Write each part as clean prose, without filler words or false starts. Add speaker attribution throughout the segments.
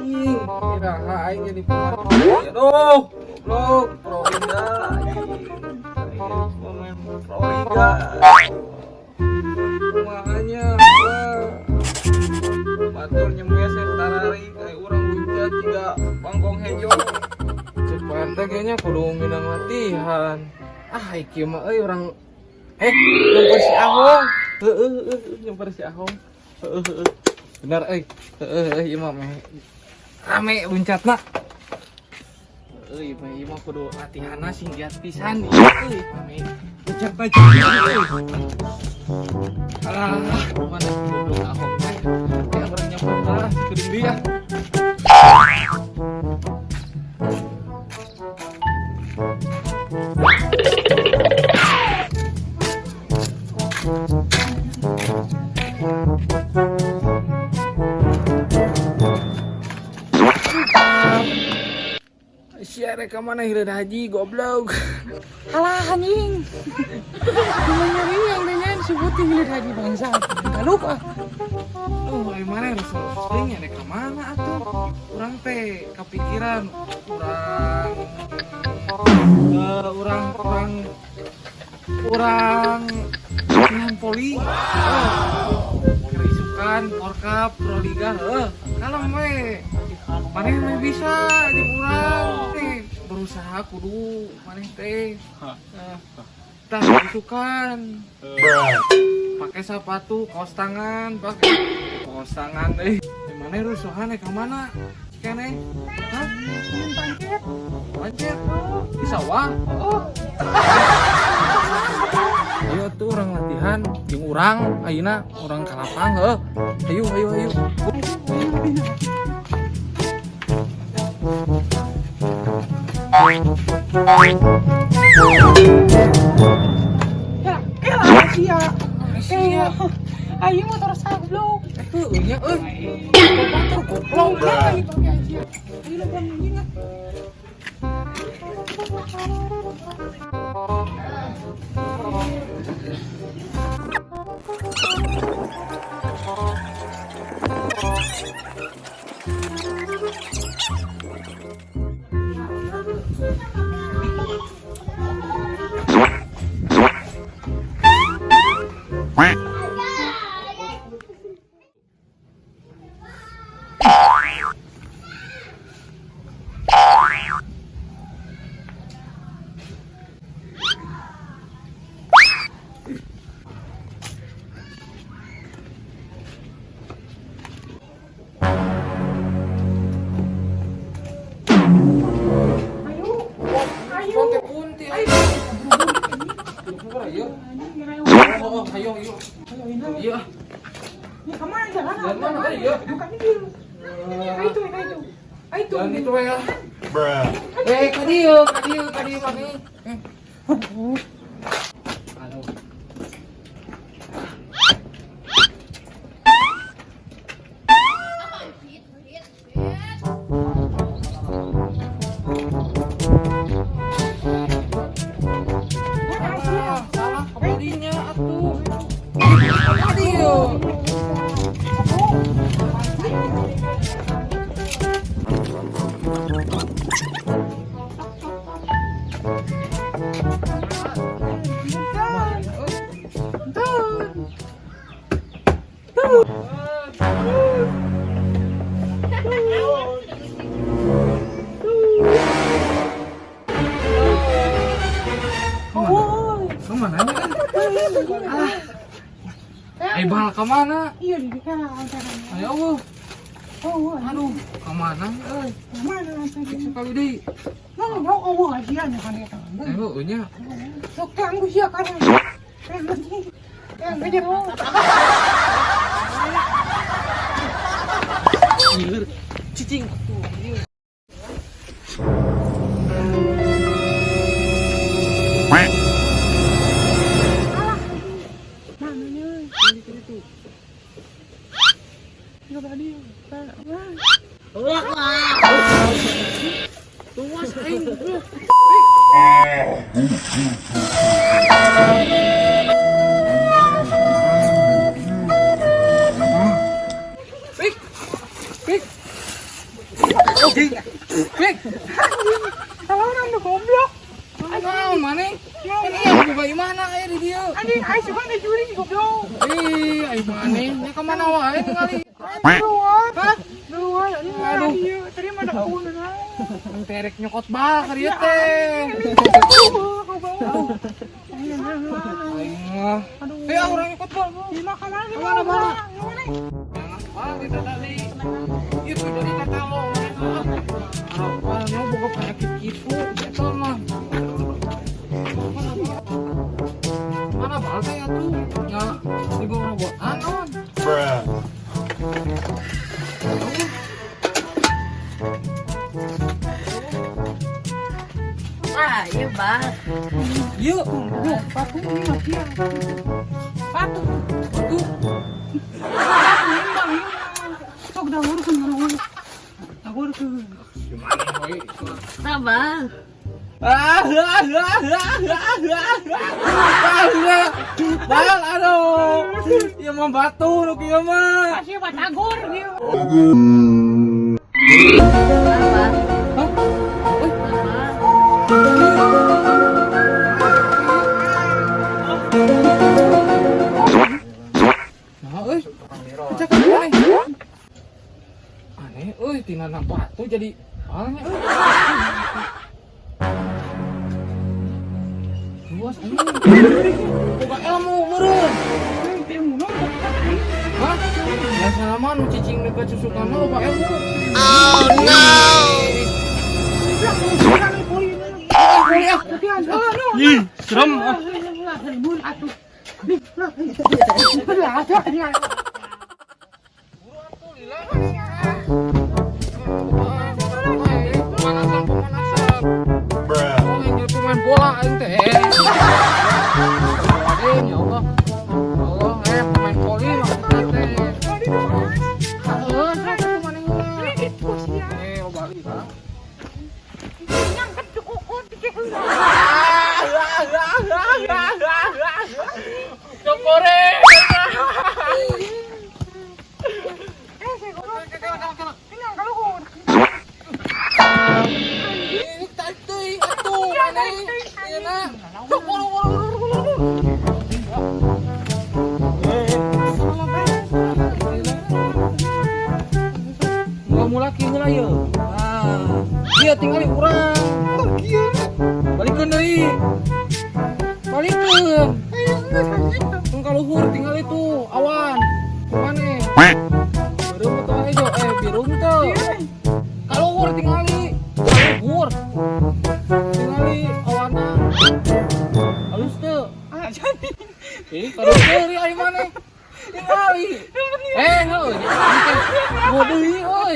Speaker 1: Anjing, iraha aing jadi pemain. Aduh, goblok, Proliga anjing. Aing jadi pemain Proliga. Kumaha nya? Batur nyemes tarari kayak urang luncat jiga bangkong hejo. Cek Pak RT kayaknya kudu minang latihan. Ah, iki mah euy urang nyamper si Ahong. Heeh, heeh, nyamper si Ahong. Heeh, heeh. Benar euy. Heeh, heeh, ieu mah meh rame luncatna. Heeh, ieu mah kudu latihanna sing giat pisan ieu euy. Rame luncatna euy. Alah, mana goblok Ahong teh. Ya urang nyamper lah geuning deui ah. Sia rek ka mana hileud haji goblok.
Speaker 2: Alah anjing. Cuma nyari yang dengan si putih milik haji bangsa. Galuh ah.
Speaker 1: Duh, ari mana resep nya rek ka mana atuh? Urang teh kapikiran urang eh, urang urang urang latihan voli. Keur isukan Porkap Proliga heuh. Kalem we. Maneh mah bisa jeung urang teh berusaha kudu maneh teh. Tah isukan. Pakai sepatu, kaos tangan, pakai kaos tangan deh. Mana rusuhan ka mana? Cikene? Hah?
Speaker 2: Pancet.
Speaker 1: Pancet. Di sawah.
Speaker 2: Oh,
Speaker 1: Ayo tuh orang latihan jeung urang ayeuna urang ka lapang heuh. Ayo ayo ayo.
Speaker 2: Ya, elah sia. Sia. Ayo motor sablok.
Speaker 1: Eh heueuh nya euy. Batur goblok.
Speaker 2: Goblok lagi pakai aja. Ayo lo bang anjing ah. Ayo. Ayo.
Speaker 1: Ponte punti ayo. Ayo.
Speaker 2: Anjing ngerew.
Speaker 1: Oh, oh, ayo ayo.
Speaker 2: Ayo ini.
Speaker 1: Iya.
Speaker 2: Ini kemana jalan?
Speaker 1: Jalan mana, ayo.
Speaker 2: Bukan ini. Ayo itu, ayo itu. Ayo itu.
Speaker 1: Jangan gitu ya. Eh, ka dieu, ka dieu, ka dieu maneh. Eh. Aduh. Ah, salah kebelinya atuh. Ka dieu. Kemana? Alah. Eh, bal kemana?
Speaker 2: Iya di kana antaran.
Speaker 1: Ayo, Allah.
Speaker 2: Oh,
Speaker 1: Aduh, kemana? Eh,
Speaker 2: mana antaran?
Speaker 1: sekali deui.
Speaker 2: Nah, mau oh aja kan eta.
Speaker 1: Eh, heueuh nya.
Speaker 2: Sok ganggu sia kan. Yang gede.
Speaker 1: Ieur. Cicing atuh. Ieu.
Speaker 2: Mana nya?
Speaker 1: Itu itu.
Speaker 2: Enggak tadi.
Speaker 1: Tuas aing goblok. Pik. Pik. Ka imahna aya di dieu.
Speaker 2: Anjing aing sugan teh jurig goblok.
Speaker 1: Ih, ai maneh nya ka mana wae ningali.
Speaker 2: Keluar.
Speaker 1: Hah?
Speaker 2: Keluar anjing.
Speaker 1: Aduh.
Speaker 2: Aduh. Tadi mana kauna.
Speaker 1: Terek nyokot bal ka dieu teh. Aing mah. Eh, ah, urang nyokot bal. Mana mana? Bal kita tadi. Itu jadi katalong. Apa nu boga penyakit kitu eta mah. Mana bal teh atuh? Nya digono-gotan naon?
Speaker 3: Bruh.
Speaker 4: Wah, iya bal.
Speaker 1: Ieu,
Speaker 2: Batu ini mah dia. Batu.
Speaker 1: tuh.
Speaker 2: Sok dahurkeun dahur. Dahurkeun.
Speaker 4: Nah, bal.
Speaker 1: Ah, ah, ah, ah, ah, ah, ah. Bal, aduh. Ieu mah batu nu kieu mah.
Speaker 2: Kasih batagor dia.
Speaker 4: Bal, bal.
Speaker 1: Hah?
Speaker 4: Bal, bal.
Speaker 1: Nah, euy. Cek aneh. Aneh euy, tina batu jadi balnya euy. Luas anjing. Boga ilmu meureun. Hah? Biasana mah nu cicing dekat susukan mah loba ilmu. Oh no. Ih, serem. Ah. Pemanasan, pemanasan.
Speaker 3: Bruh.
Speaker 1: Oh, yang jadi pemain bola aing teh. Astagfirullahaladzim, ya Allah. Ya Allah, pemain voli maksudnya teh. Heeh, sok atuh maneh mah. Eh, oh bali Bang. Cokore. Ini tarik teuing atuh maneh. Ieu na. Sok buru buru buru buru. Mula-mula kieu heula ieu. Ah, ieu tingali urang. Balikeun deui. Balikeun. Tong ka luhur tingali tuh awan. Kumaneh? Beureum teh hejo, biru teu. Ka luhur tingali. Ka luhur. Tingali awanna. Halus teu? Ih, ka luhur deui ari maneh. Tingali. Eh, heuh. Gua deui euy.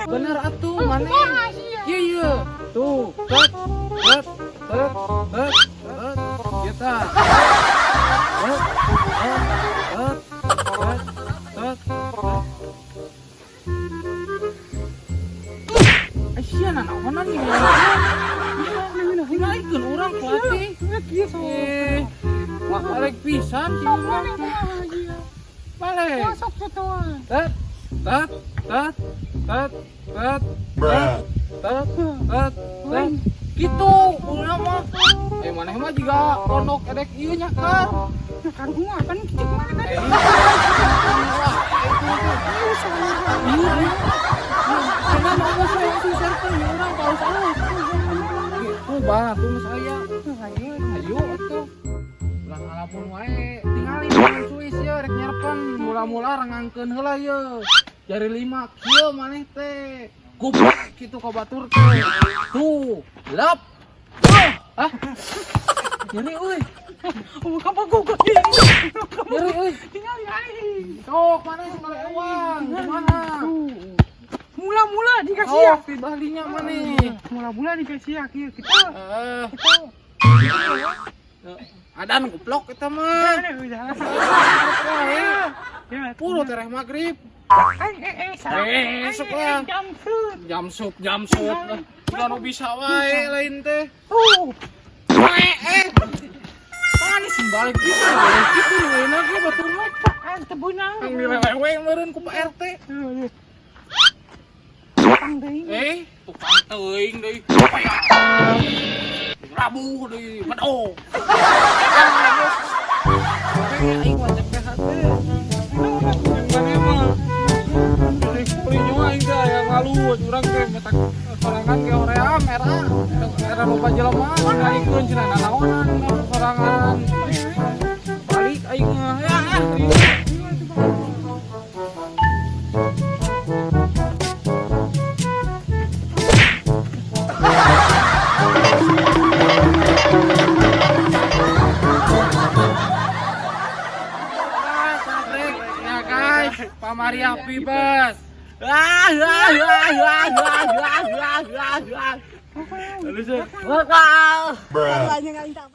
Speaker 1: Bener atuh maneh. Ieu ieu. Tuh, tet tet tet tet tet. Ieu tah. Tet tet tet tet tet. Sia nanaonan nih. Tingalikeun urang pelatih. Eh, wah balik pisan sih mah. Balik. Tet tet tet tet tet
Speaker 3: Bruh.
Speaker 1: tet tet tet. Gitu, urang mah. Eh maneh mah jiga pondok edek ieu nya kan. Eh, iya, iya. Cuma mau musuh langsung serta ya urang halus-halus. Gitu, bah, tuh geus aya. Ayo atuh. Ulah ngalamun wae. Tingali lawan Swiss ye rek nyerepan mula-mula rengangkeun heula ye. Jari lima kieu maneh teh. Goblok kitu ka batur teh. Tuh, lap. Ah. Nyeri euy. Nyeri euy. Sok maneh tingali ewang. Kumaha?
Speaker 2: Mula-mula dikasih ya.
Speaker 1: Sok di balinya maneh.
Speaker 2: Mula-mula dikasih ya kieu kita.
Speaker 1: Heeh. Adan goblok eta mah. Puluh tereh maghrib. Sok lah.
Speaker 2: Jam sut.
Speaker 1: Jam sup, jam sup. Udah nu bisa wae lain teh.
Speaker 2: Oh,
Speaker 1: Eh, eh. Panis balik gitu, balik gitu lain lagi batur mah.
Speaker 2: ah, tebunang.
Speaker 1: Ang dileleweng meureun ku Pak RT.
Speaker 2: Tukang deui.
Speaker 1: Eh, tukang teuing deui. Labuh deui, bedog. Aing mah capek hati. Jeung maneh mah. Kuring aing teh aya malu urang teh meta sorangan ge hoream era. Era loba jelema aingkeun cenah nanaonan sorangan. Balik aing mah. Ya, ah. Ya guys, Pamaria Bebas. Ah, ah, ah, ah, ah, ah, ah, ah, ah.
Speaker 4: Bakal.
Speaker 2: Anjing aing tak.